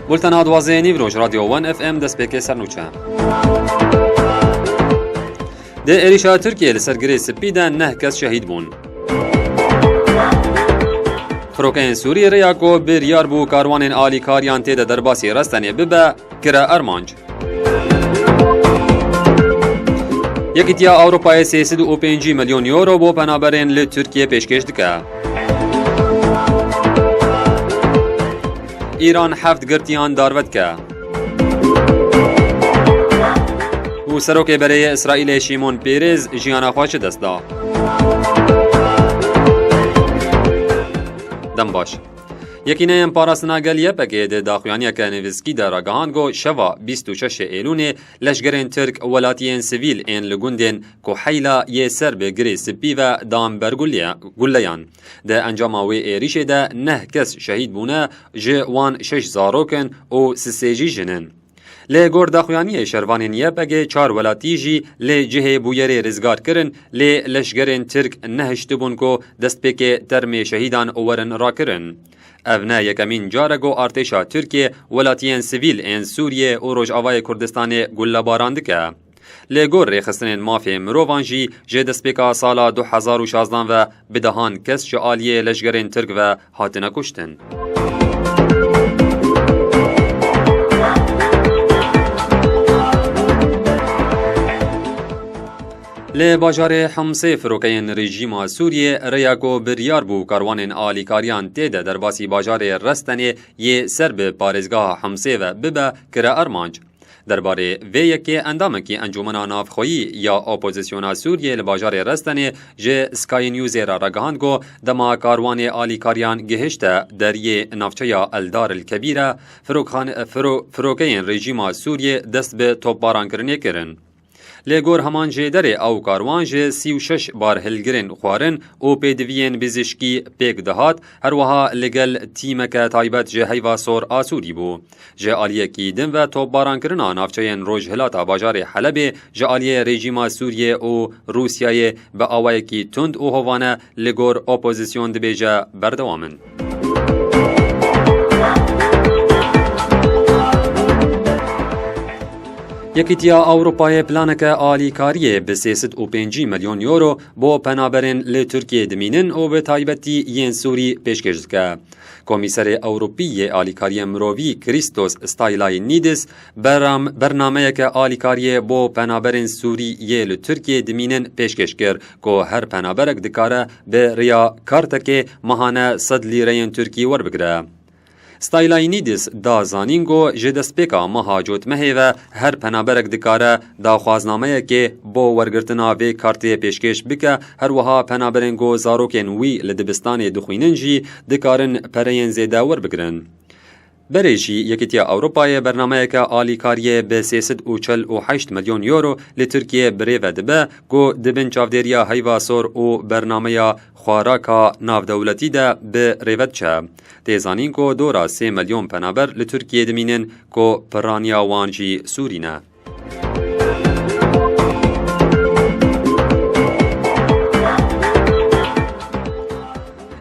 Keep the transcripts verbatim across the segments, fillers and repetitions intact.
Bultena duwazdeh nîv roj, Radyo One F M, destpêkê sernûçe. Di êrîşa Tirkiyê li ser Girê Spî de neh kes şehîd bûn. Firokeyên Sûrî rêya ku biryar bû karwanên alîkariyan tê de derbasî restenê bibe, kire armanc. Yekîtiya Ewropayê sê sed û pêncî milyon euro bo penaberên li Tirkiyê pêşkêş dike. Îran heft girtiyan darve dike. Û Serokê Berê yê Îsraîlê Şimon Pêrêz jiyana xwe ji dest da. Dem baş. Yekîneyên Parastina Gel Y P G di daxuyaniyeke nivîskî de ragihand ku şeva bîst û şeş Êlûnê leşgerên Tirk welatiyên sivîl ên li gundên Kuheyla yê ser bi Girê Spî ve dan ber gulleya-, gulleyan. Di encama wê êrîşê de neh kes şehîd bûne, ji wan şeş zarok in û sisê jî jin in. Li gor daxuyaniyê şervanên Y P G çar welatî jî li cihê bûyerê rizgar kirin, lê leşgerên Tirk nehiştibûn ku destpêkê termê şehîdan werin rakirin. Ev ne yekemîn car e ku artêşa Tirkiyê welatiyên sivîl ên Sûriyê û Rojavayê Kurdistanê gullebaran dike. Li gor rêxistinên mafê mirovan jî ji destpêka sala du hezar û şazdan ve bi dehan kes ji aliyê leşgerên Tirk ve hatine kuştin. Li bajarê Himsê firokeyên rejîma Sûriyê rêya ku biryar bû karwanên alîkariyan tê de derbasî bajarê Restenê yê ser bi parêzgeha Himsê ve bibe, kire armanc. Derbarê vê yekê endamekî Encûmena Navxweyî ya Opozisyona Sûriyê li bajarê Restenê ji Sky Newsê re ragihand ku dema karwanê alîkariyan gihişte deriyê navçeya El Dar El Kebîre, firokxan-, firo-, firokeyên rejîma Sûriyê dest bi topbarankirinê kirin. Lê gor heman jêderê ew karwan ji sî û şeş barhilgirên xwarin û pêdiviyên bizişkî pêk dihat, her wiha li gel tîmeke taybet ji Heyva Sor a Sûrî bû. Ji aliyekî din ve topbarankirina navçeyên rojhilata bajarê Helebê ji aliyê rejîma Sûriyê û Rûsyayê bi awayekî tund û hovane li gor opozîsyon dibêje berdewam in. Yekîtiya Ewropayê planeke alîkariyê bi sê sed û pêncî milyon euro bo penaberên li Tirkiyê dimînin û bi taybetî yên Sûrî pêşkêş dike. Komîserê Ewropî yê Alîkariyên Mirovî Christos Stylianides beram-, bernameyeke alîkariyê bo penaberên Sûrî yê li Tirkiyê dimînin pêşkêş kir, ku her penaberek dikare bi riya kartekê mehane sed lîreyên Tirkî werbigire. Stylianides da zanîn ku ji destpêka meha Cotmehê ve her penaberek dikare daxwaznameyekê bo wergirtina vê kartê pêşkêş bike, her wiha penaberên ku zarokên wî li dibistanê dixwînin jî dikarin pereyên zêde werbigirin. Berê jî Yekîtiya Ewropayê bernameyeke alîkariyê bi sê sed û çil û heşt milyon euro li Tirkiyê bi rê ve dibe, ku di bin çavdêriya Heyva Sor û bernameya xwaraka navdewletî de bi rê ve diçe. Tê zanîn ku dora sê milyon penaber li Tirkiyê dimînin, ku piraniya wan jî Sûrî ne.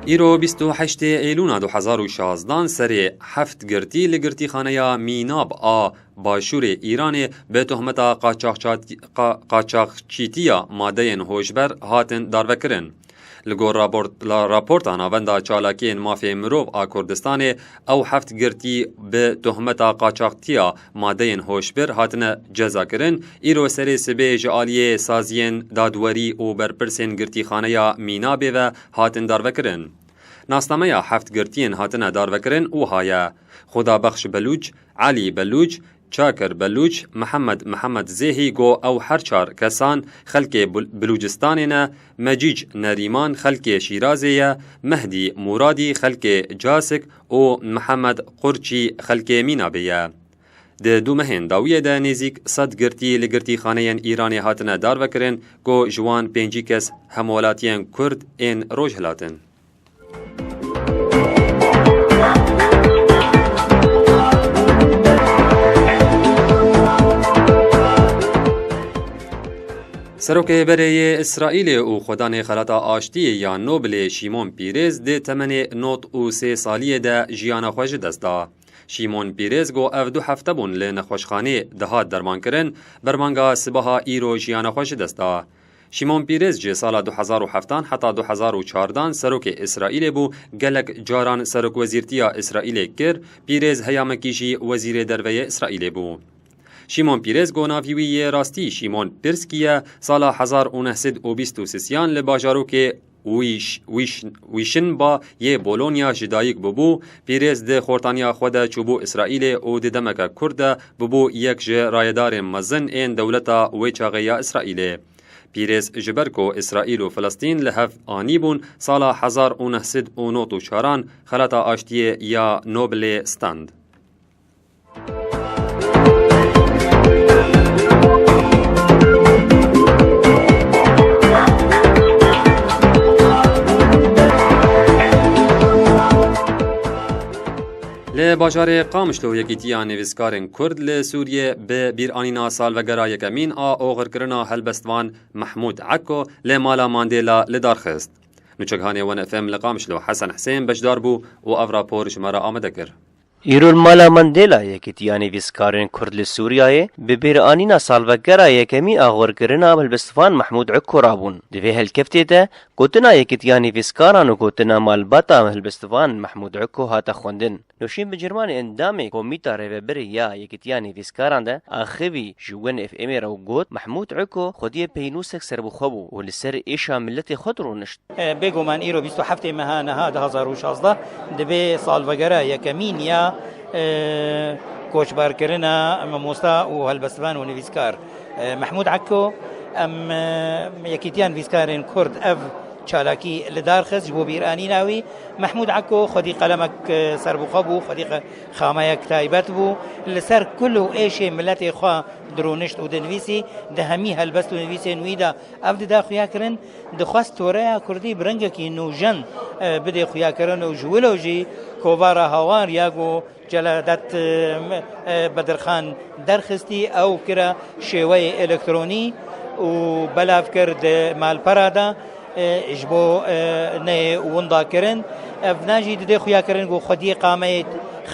Îro bîst û heştê Êlûna du hezar û şazdan serê heft girtî li girtîxaneya Mînab a Başûrê Îranê bi tohmeta qaçaxçat-, qa-, qaçaxçîtiya madeyên hoşber hatin darvekirin. Li gor raport-, la-, raporta Navenda Çalakiyên Mafê Mirov a Kurdistanê, ew heft girtî bi tohmeta qaçaxtiya madeyên hoşbir hatine cezakirin, îro serê sibê ji aliyê saziyên dadwerî û berpirsên girtîxaneya Mînabê ve hatin darvekirin. Nasnameya heft girtiyên hatine darvekirin wiha ye: Xwedabexş Belûç, Elî Belûç, Çakir Belûç, Mihemed Mihemed Zêhî, ku ew her çar kesan xelkê Bil-, Bilûcistanê ne, Mecîc Nerîman xelkê Şîrazê ye, Mehdî Mûradî xelkê Casik û Mihemed Qurçî xelkê Mînabê ye. Di du mehên dawiyê de nêzîk sed girtî li girtîxaneyên Îranê hatine darvekirin, ku ji wan pêncî kes hemwelatiyên Kurd ên Rojhilat in. Serokê berê yê Îsraîlê û xwedanê Xelata Aştiyê ya Nobilê Şîmon Pîrêz di temenê nod û sê saliyê de jiyana xwe ji dest da. Şîmon Pîrêz got ev du hefte bûn li nexweşxanê dihat dermankirin, bermanga sibaha îro jiyana xwe ji dest da. Şîmon Pîrêz ji sala du hezar û heftan heta du hezar û çardan serokê Îsraîlê bû, gelek caran serokwezîrtiya Îsraîlê kir, Pîrêz heyamekî jî wezîrê derve yê Îsraîlê bû. Şîmon Pîrêz got navî wî yê rastî Şîmon Pirskî ye, sala hezar û neh sed û bîst û sisiyan li bajarokê Wîş-, Wîş-, Wîşinba yê Bologna ji dayik bûbû, Pîrêz di xortaniya xwe de çûbû Îsraîlê û di demeke kurt de bûbû yek ji rayedarên mezin ên dewleta wê çaxê ya Îsraîlê. Pîrêz ji ber ku Îsraîl û Filistîn li hev anîbûn, sala hezar û neh sed û nod û çaran xelata aştiyê ya Nobelê stand. Li bajarê Qamişlo Yekîtiya Nivîskarên Kurd li Sûriyê bi bîranîna salvegera yekemîn a oxirkirina helbestvan Mehmûd Eko li mala Mandela li dar xist. Nûçeghanê Wan F M li Qamişlo Hesen Husên beşdar bû û ev rapor ji me re amade kir. Îro li mala Mandela Yekîtiya Nivîskarên Kurd li Sûriyayê bi bîranîna salvegera yekemî a oxirkirina helbestvan Mehmûd Eko rabûn. Di vê helkeftê de gotina Yekîtiya Nivîskaran û gotina malbata helbestvan Mehmûd Eko hate xwendin. Nûşîn Bicirmanê endamê Komîta Rêvebirê ya Yekîtiya Nivîskaran de axivî ji Wen F M'ê re û got, Mehmûd Eko xwediyê peynûsek serbixwe bû û li ser êşa miletê xwe dirûnişt. E, bêguman îro bîst û heftê meha niha du hezar û şazdeh dibe salvegera yekemîn ya, e, koçberkirina mamosta û helbestvan û nivîskar, e, Mehmûd Eko. Em, e, Yekîtiya Nivîskarên Kurd ev çalakî li dar xist ji bo bîranîna wî. Mehmûd Eko xwedî qelemek, e, serbixwe bû, xwedî xe-, xameyek taybet bû. Li ser kul û êşê miletê xwe dirûnişt û dinivîsî, di hemî helbest û nivîsên wî de ev dida xuyakirin. Dixwest toreya kurdî bi rengekî nûjen, e, bidê xuyakirin û ji wilo jî kovara Hawar ya ku Celadet, e, e, Bedirxan derxistî, ew kira şêweyê elektronî û belav kir di malpera de, e, ji bo, e, neyê winda kirin. Ev na jî didê xuya kirin ku xwediyê qameyê,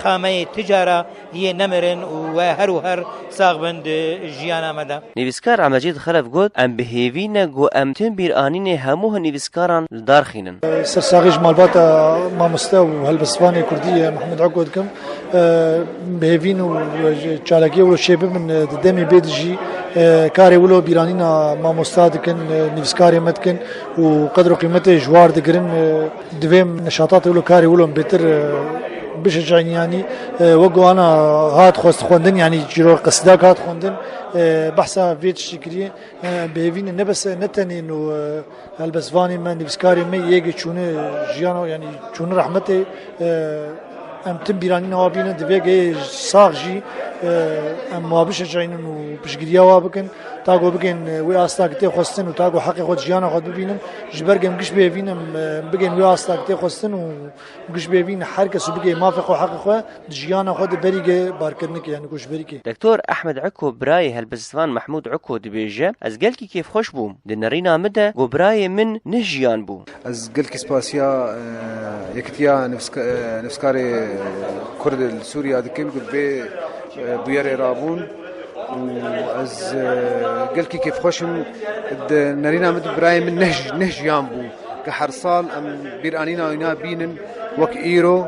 xameyê ti cara yê nemirin û we her û her sax bin di jiyana me de. Nivîskar Emecîd Xelef got, em bi hêvî ne ku em tim bîranînê hemû nivîskaran li dar xînin. Sersaxî ji malbata mamoste û helbestvanê kurdî, e, Mehmûd Eko dikim. E, bi hêvîn û çalakiyê wilo çêbibin, e, di demê bê de jî, e, karê wilo bîranîna mamosta dikin, e, nivîskarê me dikin û qedr û qîmetê ji war digirin. E, divê neşatatê wilo karê wilo bêtir, e, bişeçeynî, yanî, e, wek ku ana hat xwest xwendin, yanî çîrok qesîdak hat xwendin, e, behsa vê tiştî kiriye. E, bi hêvî ne, ne bes, ne tenê no, e, helbestvanê me, nivîskarê me yê ke çûne jiyana, yanî çûne rehmetê, e, em tim bîranîna wa bînin, divê ke sax jî, e, em wa bişeçeynin û piştgiriya wa bikin, ta ku bigên, e, wê asta ke tê xwestin û ta ku heqê xwe di jiyana xwe bibînin, ji ber ke em giş bi hêvî ne, em, e, bigên wê asta ke tê xwestin û giş bi hêvî ne her kes û bigê mafê xwe, heqê xwe di jiyana xwe de berî ge barkirinekê, yanî ku ji berî ke. Doktor Ehmed Eko, birayê helbestvan Mehmûd Eko dibêje, ez gelkî kêfxweş bûm. Di nerîna min de got, birayê min neh jiyan bû. Ez gelkî spasiya, e, Yekîtiya Nivîska-, e, Nivîskarê Kurd li Sûriya dikim ku vê, e, bûyerê rabûn û ez, e, gelkî kêfxweş im. Di nerîna min de birayê min neh, neh jiyan bû. Ke her sal em bîranîna wîna bînin, wek îro,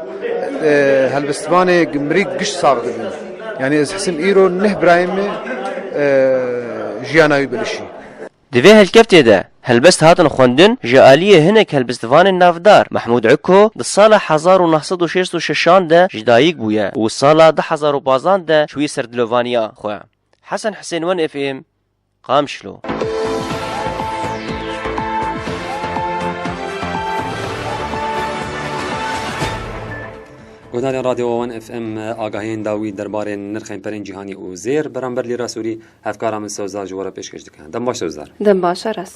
e, helbestvanê gi mirî giş sax dibin. Yanî ez hisim îro neh birayê min, e, jiyana wî bilişî. Di vê helkeftê de helbest hatin xwendin, ji aliyê hinek helbestvanên navdar. Mehmûd Eko di sala hezar û neh sed û şêst û şeşan de ji dayik bûye û sala du hezar û pazdan de çûye ser dilovaniya xwe. Hesen Husên, Wen F M, Qamişlo. Guhdarên Radyo Wan F M, agahiyên dawî derbarê nirxên perên cîhanî û zêr beramber lîra Sûrî, hevkara min Sewzar ji we re pêşkêş dike. Dem baş Sewzar. Dem baş Aras.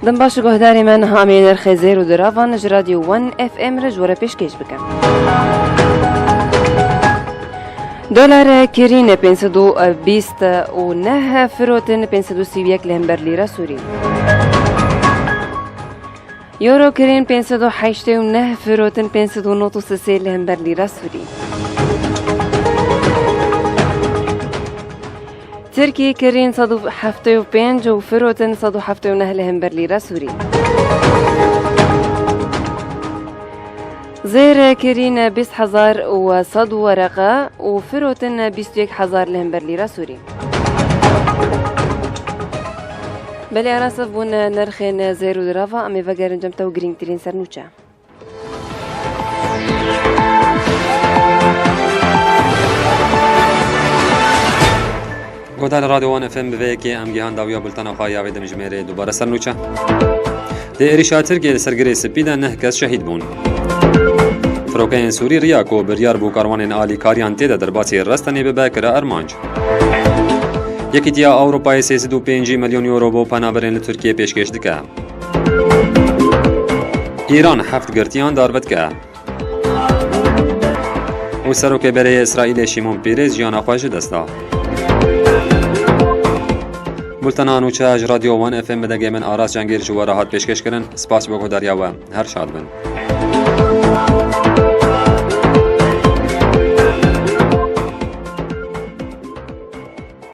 Dem baş guhdarê me, niha em ê nirxê zêr û diravan ji Radyo Wan F M re ji we re pêşkêş bikin. Dolar kirîne pênc sed û bîst û neh, firotin pênc sed û sî û yek li hember lîra Sûrî. Euro kirîn pênc sed û heştê û neh, firotin pênc sed û nod û sê li hember lîra Sûrî. Tirkî kirîn sed û heftê û pênc û firotin sed û heftê û neh li hember lîra Sûrî. Zêr kirîn bîst hezar û sed wereqa û firotin bîst û yek hezar li hember lîra Sûrî. Belê, Aras, ev bûn nirxên zêr û dirava. Em ê vegerin cem te û girîngtirîn sernûçe. Guhdarên Radyo Wan F M, bi vê yekê em gihan dawiya bultena xwe ya vê demjimêrê. Dubare sernûçe. Di êrîşa Tirkiyê li ser Girê Spî de neh kes şehîd bûn. Firokeyên Sûrî riya ku biryar bû karwanên alîkariyan tê de derbasî Restenê bibe kire armanc. Yekîtiya Ewropayê sê sed û pêncî milyon euro bo penaberên li Tirkiyê pêşkêş dike. Îran heft girtiyan darve dike. Û serokê berê yê Îsraîlê Şimon Pîrêz jiyana xwe ji dest da. Bultena nûçe ji Radyo Wan F M bi dengê min Aras Cengîr ji we re hat pêşkêşkirin. Spas bo guhdariya we. Her şad bin.